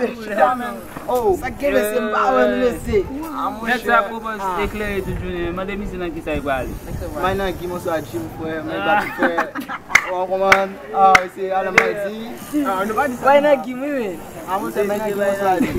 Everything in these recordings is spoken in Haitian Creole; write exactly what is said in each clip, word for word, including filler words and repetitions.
mesye. Chita menm. Oh. Sa k gen mesye, m pa wè nou mesye. Ah, mon Nèg sa cher. Pwopòz eklere tout jounen. Mande misye nan ki sa li prale. May nan Guy, bonswa Jim, frè. May Bab, frè. Ou konprann? Ah, se Alan Maldi. Ah, nou pa di sa. May nan Guy, wi, wi. Ah, mon cher, may nan Guy, bonswa Jim.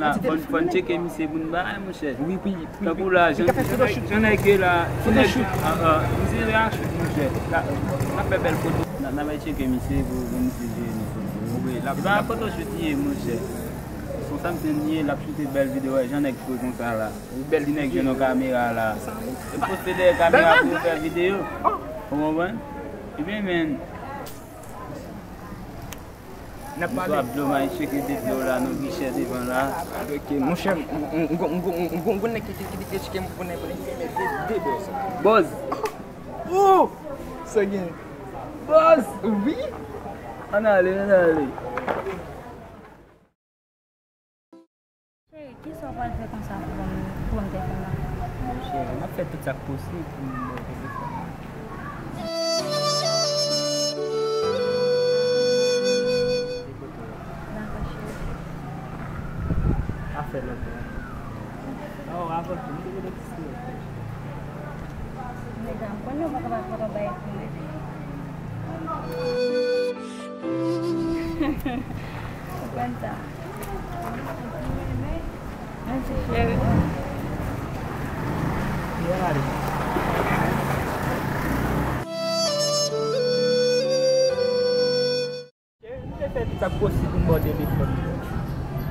la, fò n, fò n tcheke misye pou n bay, monchè. Wi, wi, wi. Tankou la, jan, jan nèg ye la, ti nèg, ah, ah, misye la chute, monchè. La, n ap fè bèl foto. N ap, n ap tcheke misye pou, pou misye jere nou foto. Wi, l ap, se pa foto shoot li ye, monchè. Se yon Samsung li ye, l ap choute bèl videyo, wè, jan nèg fre konsa la. Bèl ti nèg jwenn yon kamera la. Li poste dèyè kamera pou fè videyo. Ou konprann? Ebyen, men. N ap pale. Misye ap dlo, m al tcheke de dlo la, nou pi chè devan la. Ok, monchè, m, m, m, m, m, m, m, m, m, nèg ki, ki, ki, ki tcheke m pou nèg, pou nèg, de, de, de dlo sa. Buzz. Oh! Sa gen. Buzz! Wi! Ann ale, ann ale. Cheri, kisa w pral fè konsa pou ban m, pou ban m tèlefòn nan? Cheri, m ap fè tout sa k posib pou m ba w tèlefòn nan. Dakò, cheri. Pa fè lòt bò. Oh, avan tou, m te gentan kise lòt bò. Medam, kounye a w pa kapab pran bagay pou mwen. Ou konn sa. Mèsi, cheri. Cheri, m te fè tout sa k posib pou m ba w telefòn nan.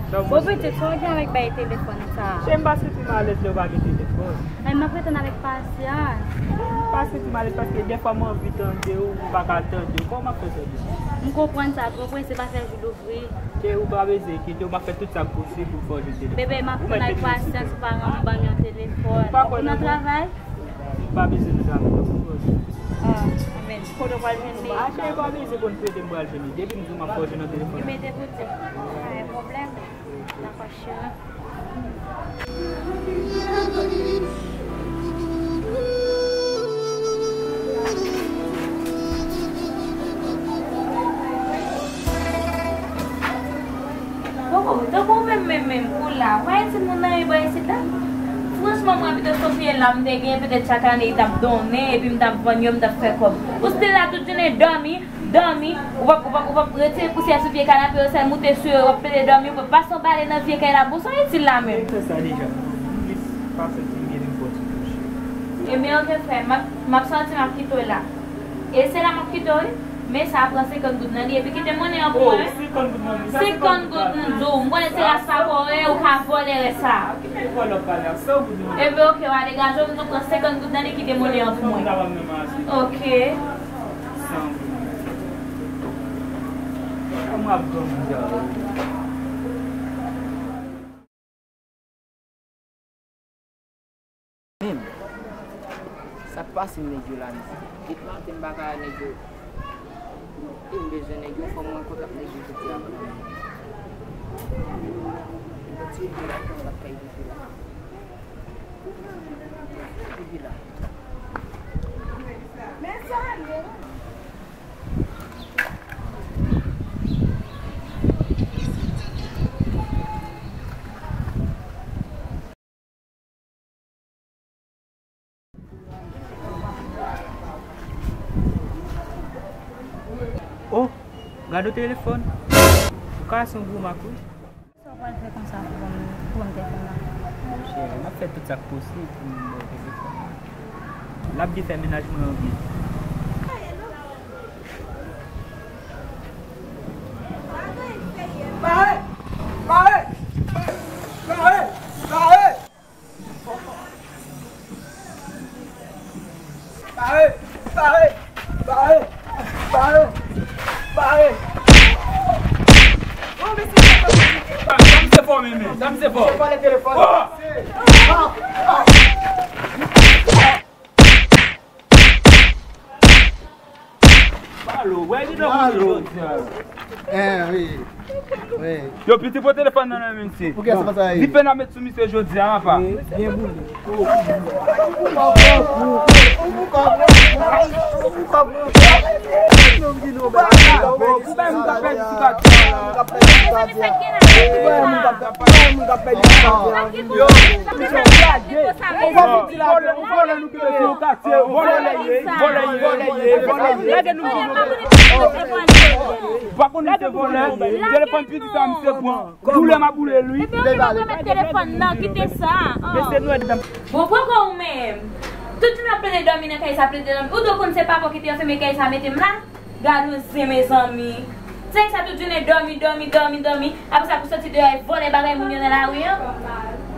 Bon, pitit, sa w gen avèk bay telefòn sa? Cheri, m pa santi m alèz lè w pa gen telefòn. Ay, m ap ret tann avèk pasyans. M pa santi m alèz paske dèfwa m anvi tande w, m pa ka tande w. Kòman m ap fè tande w? M konprann sa, twò prese pa fè jou louvri. Cheri, ou pa bezwen enkyete w, m ap fè tout sa k posib pou m fè w jwenn telefòn. Bebe, m ap tann ak pasyans, ou pa renmen ban m yon telefòn. Ou nan travay? M pa bezwen nou travay, non, pou fè w jwenn. Ah, amèn. Kote w pral jwenn li? Ah, cheri, pa bezwen konn kote m pral jwenn li. Depi m di w m ap fè w jwenn nan telefòn. Ou mete pou di m. Pa gen pwoblèm. Dakò, cheri. Poko, tankou menm, menm, menm, kou la. Ou pa gen timoun nan bò isit la? Franchman, mwen pito se yon fiy la m te gen, petèt chak ane, li t ap donnen, epi m t ap vann yo, m t ap fè kòb. Ou te la tout jounen dòmi, dòmi, ou p ap, ou p ap, ou p ap retire pousyè sou vye kanape yo, sèl moute sou yo, w ap pede dòmi, ou p ap pase yon bale nan vye kay la, bon, sa itil la menm? Mwen fè sa deja. M plis pa santi m gen nenpòt sou touche. Ebyen, oke, frè, m ap, m ap sòti, m ap kite w la. E se la m ap kite w, wi. Men sa pran senkant goud nan li, epi kite monnen an pou mwen. Oh, senkant goud nan li. Senkant goud, m di w. M konnen se rès pa kò w ye, ou ka vòlè rès sa. Ki vòlè w ap pale a? San goud nan li. Ebyen, oke, w a degaje w, m di w pran senkant goud nan li, kite monnen an pou mwen. San goud nan li. Oke. San goud nan li. Kòman ap granmoun sa yo? Menm. Sa k pase nèg yo la menm? Depi maten m pa ka wè nèg yo. E m bezwen nèg yo, fò m rankontre ak nèg yo jodi a. Bon, ti rive la, konn sa k rive la. Rive la. Men sa ale. Oh, gade w telefòn. Ou ka se yon gwo mak, wi. Sa w pral fè konsa pou ban m, pou ban m tèlefòn nan? Monchè, m ap fè tout sa k posib pou m ba w telefòn nan. L ap byen fè mennaj mwen anvi. Bare! Bare! Bare! Bare! Bare! Bare! Bare! Bare! Sa misye fò, men, men. Sa misye fò. Alo, wè, li nan jodi a. Eh, wi. Wi. Yo, piti, pran telefòn nan men misye. Pou kiyès sa ye? Li fè n ap met sou misye jodi a, apa. Byen boule. Ou bay moun k ap pèdi sou katye a. Ou bay moun k ap pèdi sou katye a. Yo, misye lage. Ou vòlè, ou vòlè, nou kenbe sou katye. Vòlè ye, vòlè ye, vòlè ye. Lage nou. Pa konn se vòlè. Telefòn piti sa misye pran. Boule m a boule l wi. Epi ou menm ou ka met telefòn nan, kite sa. Mesye nou et dam. Bon, poko ou menm. Tout jounen w ap plede dòmi nan kay sa, plede dòmi. Ou do konn se papa w ki te anfime kay sa mete m la? Gade yon zen, mezanmi. Nèg sa tout jounen dòmi, dòmi, dòmi, dòmi. Apre sa pou soti deyò e vòlè bagay moun yo nan lari an.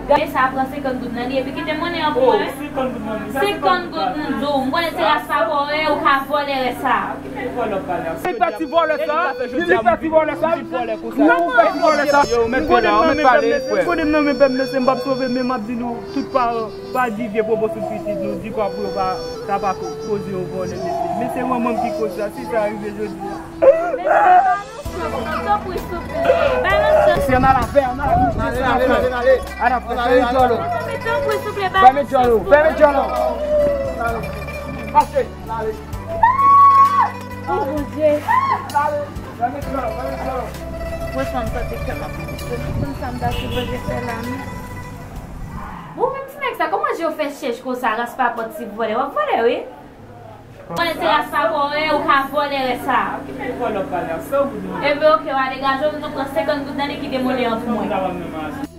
Gade sa, pran senkant goud nan li epi kite monnen an pou mwen. Senkant goud m di w. M konnen se ras pa kò w ye, ou ka vòlè rès sa. Li fè ti vòlè sa, li fè ti vòlè sa, li fè ti vòlè sa. Yo, ou mèt fè la, ou mèt pale, frè. Ou konnen m nan men pèp mesye, m p ap sove, men m ap di nou, tout paran, pa di vye pwopo sou pitit nou, di kwa pou yo pa, ta pa ko-, koze yo vòlè mesye. Men se manman m ki koz sa, si sa rive jodi a. Mesye, ann al avè, ann al avè. Ann al avè, fèmen djòl ou. Fèmen djòl ou, fèmen djòl ou. Pase. O Bondye. Franchman, m santi kè m ap koute. M konn sa m ta sipoze fè la, men. Bon, menm ti nèg sa, kòman je w fè chèch konsa, ras pa pòt ti vòlè? W ap vòlè, wi. Mwen, se ras pa kò w ye, ou ka vòlè rès sa. Epi, oke, w a degaje w, m tou pran senkant goud nan li, kite monnen an pou mwen.